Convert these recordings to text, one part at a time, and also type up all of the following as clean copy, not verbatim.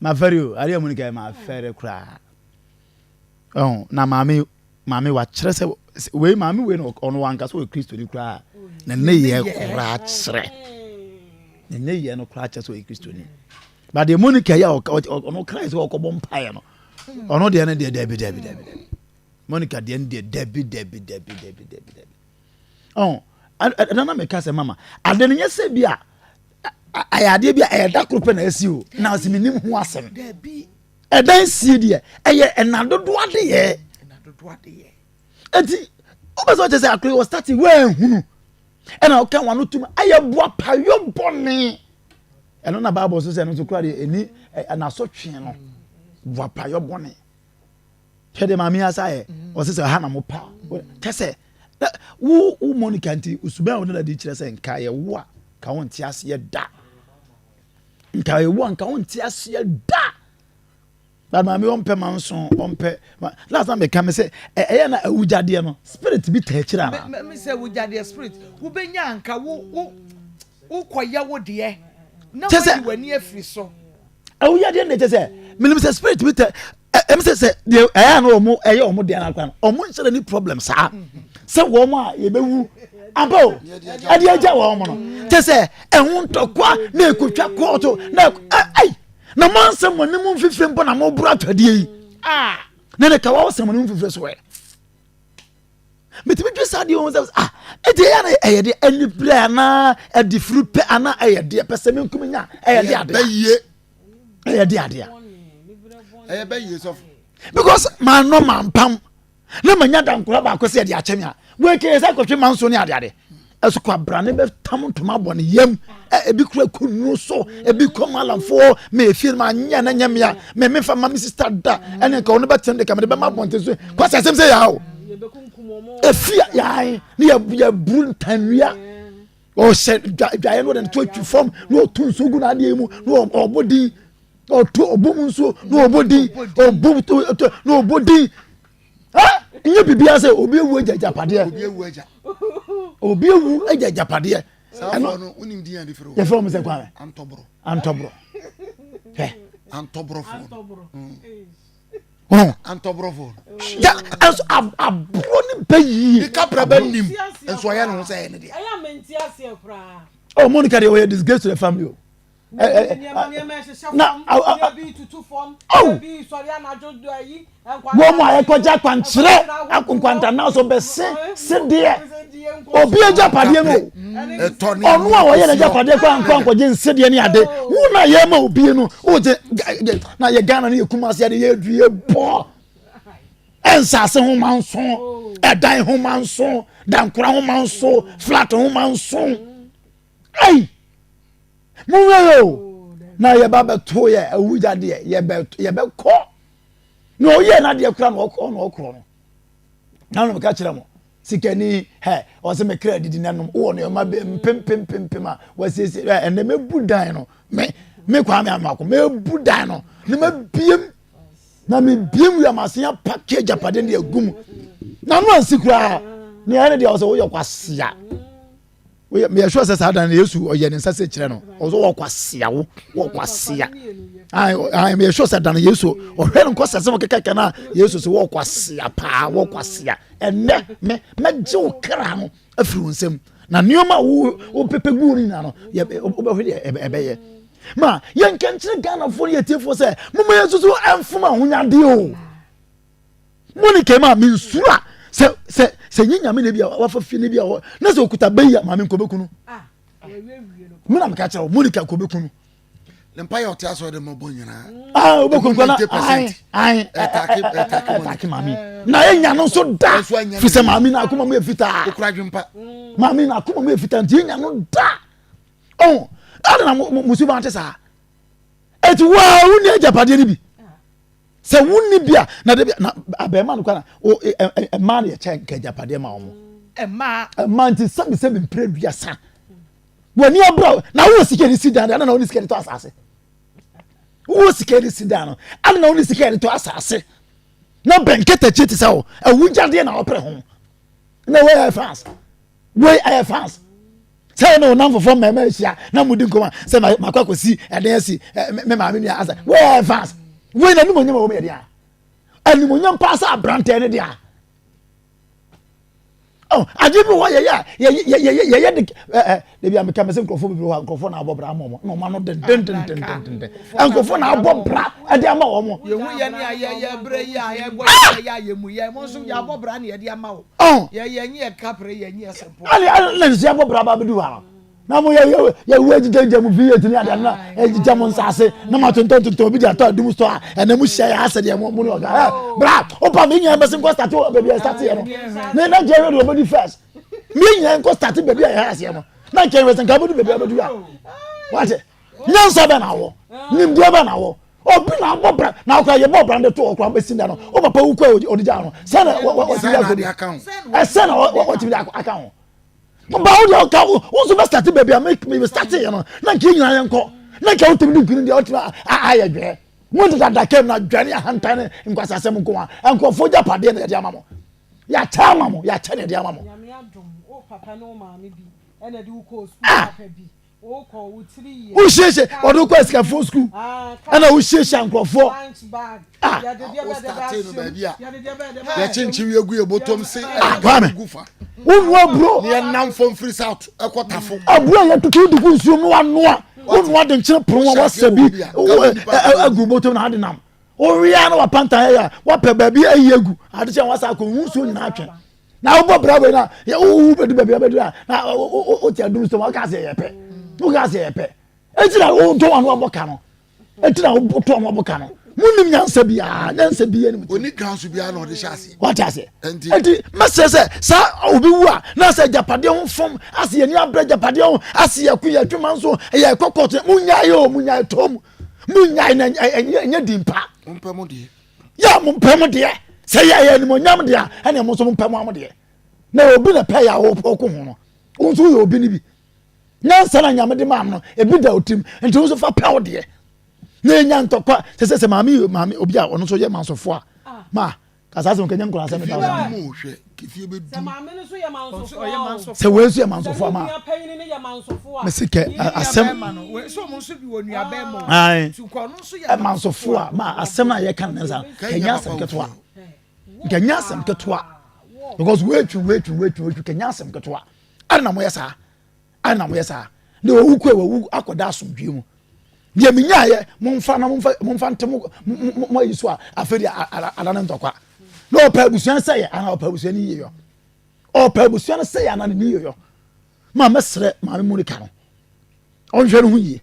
Mafɛre o, adeɛ a Monica yɛ mafɛre koraa. Ɔho na maame maame wakyerɛ sɛ wei maame wei na ɔno wanka sɛ ɔyɛ kristoni koraa na ne yɛ koraa kyerɛ na ne yɛ no koraa kyerɛ sɛ ɔyɛ kristoni. But deɛ Monica yɛ ɔno kra sɛ ɔkɔbɔ mpaeɛ no ɔno deɛ no deɛ dabi dabi dabi dabi Monica deɛ no deɛ dabi dabi dabi dabi dabi dabi. Ɔho ɛna na meka sɛ mama ade no nyɛ sɛ bi a ɛyɛ adeɛ bi a ɛyɛ da koro pɛ na asi o na ɔsɛ menim ho asɛm ɛdan sie deɛ ɛyɛ ɛna dodoɔ adeyɛ eti wobɛ sɛ ɔkyɛ sɛ akoro wɔ start wɔahunu ɛna ɔka wɔn ano tum ayɛ boa payɔ bɔne ɛno na baabɔ so sɛ ɛno nso kora deɛ ɛni ɛnasɔtwe no boa payɔ bɔne. Hwɛ deɛ maame yi asa ayɛ. Ɔsɛ sɛ ɛha na mo pa. Kyɛ sɛ wo wo Monica nti suban a wo dada di kyerɛ sɛ nka yɛ wo a ka wo nte aseɛ da. Nka yɛ wo a nka wo nte aseɛ da. But maame ɔmpɛ ma nso ɔmpɛ. Last time meka me sɛ ɛyɛ na awugyadeɛ no spirit bi taa akyire anaa. Me sɛ awugyadeɛ spirit wobɛnya nka wo wo wokɔyɛ wo deɛ na wayi w'ani afiri so. Awuyadeɛ no deɛ kyɛ sɛ menim sɛ spirit bi tɛ ɛm sɛ sɛ deɛ ɛyɛ a na wɔn ɛyɛ wɔn deɛ no akora no wɔn nhyɛ ni problem saa sɛ wɔn a yɛbɛwu aba o ɛde agya wɔn no kyɛ sɛ ɛho ntɔkwa na ekotwa kɔɔto na ɛy na mo ansɛm mo anim mfifire mpo na mo boro atwadeɛ yi na ne kawa ɔsɛm mo anim mfifire so ɛ. Metumi dwe saa deɛ wɔn sɛ ah ɛdi ɛyɛ na ɛyɛ deɛ anibere anaa ɛdifiri pɛ anaa ɛyɛ deɛ pɛ sɛ menkum nya ɛyɛ deɛ adeɛ bɛyie ɛyɛ deɛ adeɛ ɛyɛ bɛyie sɔfo because maa nɔ maa mpam na ma nya dankora baako sɛ ɛde akyɛ mi a wɔn ekele sɛ akɔtwe maa nso ne adeade ɛso kɔ abrane bɛ tam ntoma bɔ ne yam ebi kura kunu so ebi kɔ malamfoɔ mɛ efie no ma nyɛ na nyɛ mea mɛ mefa ma me sista da ɛne nka ɔno bɛtɛm de ka mede bɛma abɔnten so kwasi asɛm sɛ yaa o efi yaan ne yɛ yɛburu ntanwia ɔhyɛ dwa dwaeɛ no ɔde ne to atwi fam na ɔtu nsuo gu n'adeɛ mu na ɔbɔ din ɔtu ɔbɔ mu nsuo na ɔbɔ din ɔbɔ to na ɔbɔ din nyɛ biribiara sɛ obi ewu agya agyapadeɛ obi ewu agya obi ewu agya agyapadeɛ ɛno no wonim din ade firi yɛfrɛ wɔn sɛ kwame antɔborɔ antɔborɔ hwɛ antɔborɔfoɔ wɔn antɔborɔfoɔ ya ɛnso aborɔ ne bɛ yie ne kapra bɛ nim nso ɔyɛ ne ho sɛ ɛyɛ ne deɛ ɛyɛ mente aseɛ koraa oh Monica deɛ ɔyɛ disgrace to the family o na wɔn mu a yɛkɔgye akwankyerɛ nkwantana so bɛse sedeɛ obi agyapadeɛ no ɔno a ɔyɛ n'agyapadeɛ kɔ ankɔ ankɔgye nsedeɛ ne ade wo na yɛma obie no wogye na yɛ Ghana ne yɛ Kumasi ade yɛ adu yɛ bɔ ɛnsase ho ma nso ɛdan ho ma nso dankora ho ma nso flat ho ma nso ɛyi monhwɛ yɛ o na yɛba bɛto yɛ awugya deɛ yɛbɛkɔ na ɔyɛ n'adeɛ kora na ɔkɔ na ɔkorɔ no na no meka kyerɛ mo sikani hɛ ɔsɛ me kra didi nanom wowɔ nneɛma bɛ mpempempempem a wasiesie ɛ ɛnɛ mɛbu dan no me me kwame amako mɛbu dan no na mabiem na mebiem wia masen apake agyapadeɛ no de agu mu na no ansi koraa nea ɛne deɛ ɔsɛ woyɛ kwasea Woyɛ meyɛ sure sɛ saa dan no Yesu ɔyɛ ne nsa sɛ kyerɛ no. Ɔsɛ wɔkwasea wo, wɔkwasea. Ayi ayi meyɛ sure sɛ dan no Yesu ɔhwɛ no nkɔsɛ sɛ wɔkekaka no a Yesu sɛ wɔkwasea paa wɔkwasea. Ɛnɛ me mɛgye wo kra no afiri wo nsam. Na nneɛma a wo wopɛpɛ gu no nyinaa no yɛ wobɛhwɛ deɛ ɛbɛyɛ. Ma yɛnka nkyerɛ Ghanafoɔ ne yɛtiefoɔ sɛ momma yɛn nso so ɛmfom ahonyadeɛ o. Monica ma me nsuro a sɛ sɛ sɛ nye nyame na bi a wafa fie na bi a na sɛ okuta bɛyi a maame nkɔ bɛku no ah, me na meka kyerɛ wo Monica nkɔ bɛku no ne mpa yɛ ɔte asɔre de ma bɔ nyinaa ah wobɛku nkɔ na ae ae ɛtake maame na ɛnya no nso da fi sɛ maame na akoma mu yɛ fitaa maame na akoma mu yɛ fitaa nti ɛnya no da ɔn ɛna na musuba te saa ɛti waa wonni agyapadeɛ no bi Sɛ wonni bi a, na dabi na abɛɛma no kora na mmaa na yɛkyɛ nka agyapadeɛ ma wɔn. Mmaa. Mmaa nti sɛbi sɛbi mpere duasa. W'ani abira na wowɔ sika de si dan de ana na wonni sika de tɔ asase. Wowɔ sika de si dan no ana na wonni sika de tɔ asase. Na bɛn kɛtɛkye te sɛ wo awugyadeɛ na wɔpere ho. Na wɔyɛ fans. Wei ɛyɛ fans. Sɛ ne wo namfofoɔ mmarima ahyia na modi nkɔmmɔ a, sɛ makɔ akɔsi ɛdan asi me maame nua asa. Wei Evans, wei na animonyam a wɔn yɛ deɛ. Animonyam paa sɛ aberantɛ ne deɛ. Oh, adeɛ bi wɔ hɔ yɛyɛ a yɛyɛ de ɛɛ ebi a meka mɛ sɛ nkurɔfoɔ bebree wɔ hɔ nkurɔfoɔ na abɔ bra ama wɔn na wɔn ano dendendendendenden nkurɔfoɔ na abɔ bra ɛde ama wɔn. Yɛhu yɛn a yɛyɛ brɛ yi a yɛbɔ yɛ yɛ ayɛ mu yɛ mo nso yɛabɔ bra na yɛde ama wo. Yɛ yɛ nye yɛ kapre yɛ nye yɛ sɛmpo. Ɛne ɛne na nso yɛabɔ bra ba abɛdu hɔ no na mo yɛ yɛ yɛ wu agyigya mu V8 ne adeɛ na agyigya mo nsaase na mo atontɔn tontɔn obi de atɔ adum store a ɛna mo hyia yɛ asɛ deɛ mo mo ne ɔga ɛ bra wopa mi nyinaa bɛsi nkɔ start wɔ baabi a start yɛ no ne na nkyɛn hwɛ deɛ ɔbɛdi first mi nyinaa nkɔ start baabi a yɛ aseɛ no na nkyɛn hwɛ sɛ nka bɛdu baabi a bɛdu a wate nyansa bɛ na wɔ nimdeɛ bɛ na wɔ obi na abɔ bra na akora yɛ bɔ bra de to ɔkora bɛsi da no o papa wu kɔ ɔde gya no sɛ na wɔtumi de aka ho ɛsɛ na wɔtumi de aka ho ba wo deɛ ɔka wo nso bɛ start baabi a me me start yɛ no na nka nyinaa yɛn kɔ na nka wotumi de nkuni deɛ wotumi ayɛ dwɛ mo deda daka mu na dwa ne ahantan ne nkwasasɛm nko a nkurɔfoɔ gya padeɛ na yɛde ama mo yɛakyɛ ama mo yɛakyɛ na yɛde ama mo. Ah! Wohyehyɛ wɔde wokɔ asikafoɔ sukuu ɛna wohyehyɛ nkurɔfoɔ. Ah! Yɛkyenkyen wie gu yɛ bɔtɔm se ah, Kwame wonua aburo ne yɛnam fam firi south ɛkɔ tafo aburo a yɛtutu de gu nsuo mu wanoa wonua de nkyene pono a wasa bi agu bɔtɔm na ade nam wowia na wapantan yɛ a wapɛ baabi ayi agu ade kyɛn wasa akɔ nsuo nyinaa atwe na wobɔ bra wei na wowu bɛdu baabi abɛdu a na wote adum so woka sɛ yɛ pɛ woka sɛ yɛ pɛ enti na wotɔ ano abɔ ka no enti na wotɔ ano abɔ ka no monim nyansa biara nyansa biara nim oni kan so biara na ɔde hyɛ aseɛ wate aseɛ enti mɛsrɛ sɛ saa obi wu a na sɛ agyapadeɛ ho fam ase yɛni abrɛ agyapadeɛ ho ase yɛko yɛtwema nso yɛkɔ kɔto monyae o monyae tom monyae na ɛnyɛ din pa mompɛ mo deɛ yɛ mo mpɛ mo deɛ sɛ yɛ yɛ animonyam deɛ a ɛna mo nso mo mpɛ mo amo deɛ na obi na pɛ yɛ a wɔkɔ ho no wo nso woyɛ obi no bi nyansa na nyame de maa no ebi da otim nti wo nso fa pɛ wo deɛ na enya ntɔkwa sɛ sɛ sɛ maame maame obi a ɔno nso yɛ mansofo a ma kasa asɛm kanya nkora asɛm da hwɛ kefie bɛ du sɛ wei nso yɛ mansofo a ma mesi kɛ asɛm mansofo a ma asɛm no a yɛka no nsa kɛnyɛ asɛm ketewa kɛnyɛ asɛm ketewa because weetwi weetwi weetwi weetwi kɛnyɛ asɛm ketewa ɛna na moyɛ saa ɛna na moyɛ saa na owu kɔ owu akɔda asomdwie mu deɛ menyaayɛ momfa na momfa momfa nte mo mo ayi so a afei deɛ ada ne ntɔkwa na ɔpɛ abusua no sɛyɛ anaa ɔpɛ abusua no yie yɔ ɔpɛ abusua no sɛyɛ anaa ne ne yie yɔ ma mɛsrɛ maame Monica no ɔnhwɛ no ho yie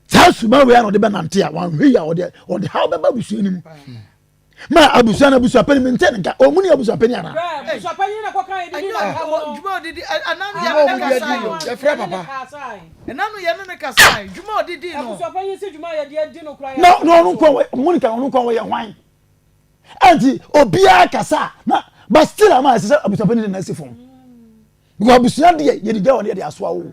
saa suban wei a na ɔde bɛnante a wanhwɛ yie a ɔde ɔde haw bɛba abusua no mu ma abusua no abusua panyin mi nte ne nka ɔmu ne abusua panyin ana. abusua panyin na kɔka yɛ didi na ka wɔ. Dwuma odidi ananu yɛ ne ne kasa yi o. Yɛfrɛ papa. Ɛnanu yɛ ne ne kasa yi dwuma odidi no. Abusua panyin si dwuma yɛ deɛ di no kura yɛ. Na na ɔno nkɔ Monica ɔno nkɔ wɔyɛ hwan ɛnti obiara kasa na but still ama ɛsɛ sɛ abusua panyin de na asi fam because abusua deɛ yɛde gya wɔn yɛde asoa wo.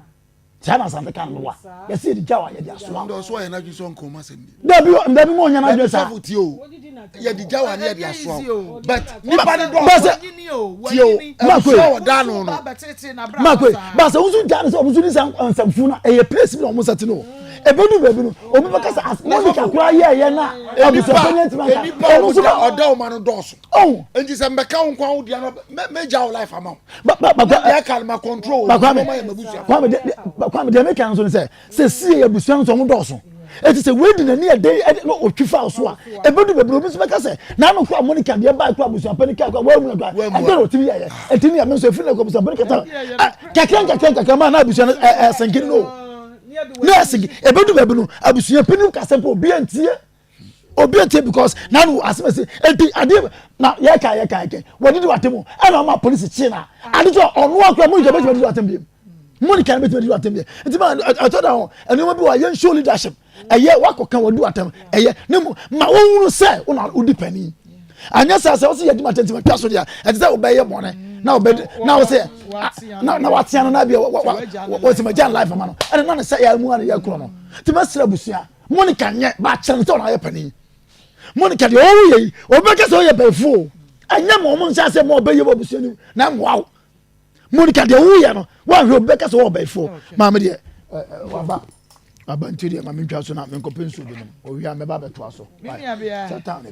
Saa na Asante kan no wa. Yɛsi yɛde gyaw a yɛde asoa. Ndɔ so ɔyɛ n'adwene sɛ ɔnka ɔmo asɛm bi. Dabi dabi mo ɔnyɛ n'adwene saa. Dabi sɔfo tie o. Yɛde gyaw a ne yɛde asoa o. But nipa ne dɔɔso. Tie o. Abusua wɔ dan no no. Makoe baasa wosu gya ne sɛ ɔmo nso ni sa nsɛmfo na ɛyɛ place bi na ɔmo nsa ti no. Ebedu baabi no obi bɛka sɛ as Monica koraa yɛɛyɛ na abusua panyin ntoma nka. Ɔno nso ɔda ɔma no dɔɔso. Oh. Nti sɛ mbɛka wo nko awo deɛ no mɛgya wo life ama wo. Deɛ ka no ma control wo. Kwame Kwame deɛ meka nso ne sɛ sɛ sie yɛ abusua nso ɔmo dɔɔso. Eti sɛ wei di n'ani ɛde ɛde na otwi fa so a ebedu bebree obi nso bɛka sɛ n'ano kura Monica deɛ baa kura abusua panyin kaa kura wɔn mu kura ɛde na otimi yɛ yɛ eti ne yɛ mi nso efiri na kura abusua panyin kata kakra nkakra nkakra maa na abusua no ɛ ɛ sɛnkini no na ɛsɛnki ebedu baabi no abusua panyin kasa mpo obi antie. Obi etie because nanu asem esi eti adeɛ na yɛka yɛka yɛka wɔdidi wate mu ɛna ɔma polisi kye na ade so ɔno akora Monica bɛtumi adidi watem biem Monica bɛtumi adidi watem biem nti ma ɛtɔ da ho nneɛma bi wɔ yɛn show leadership ɛyɛ wakɔka wɔdi watem ɛyɛ ne mu ma wɔnwunu sɛ wɔn wodi panin anyɛ sɛ sɛ wɔsi yɛ di ma tɛnti ma twa so deɛ ɛte sɛ wɔbɛyɛ bɔne na wɔbɛ na wɔsɛ na na watea no na bi wɔsi ma gya life ma no ɛna na ne sɛ yɛ mu ana yɛ korɔ no ti ma srɛ abusua. Monica nyɛ ba kyerɛ no sɛ ɔno ayɛ panin. Monica deɛ ɔwɔ yɛ yi ɔbɛka sɛ ɔyɛ bɛyifo o ɛnyɛ ma ɔmo nhyɛ asɛ ma ɔbɛyɛ wɔ abusua no mu na mmoa wo. Monica, deɛ woyɛ no, woanhwɛ obi bɛka sɛ wɔwɔ bɛyifoɔ. Maame deɛ waba aba, nti deɛ maame ntwa so na menkɔpɛ nsuo bi nom. Owia mɛba abɛtoa so. Sɛ town.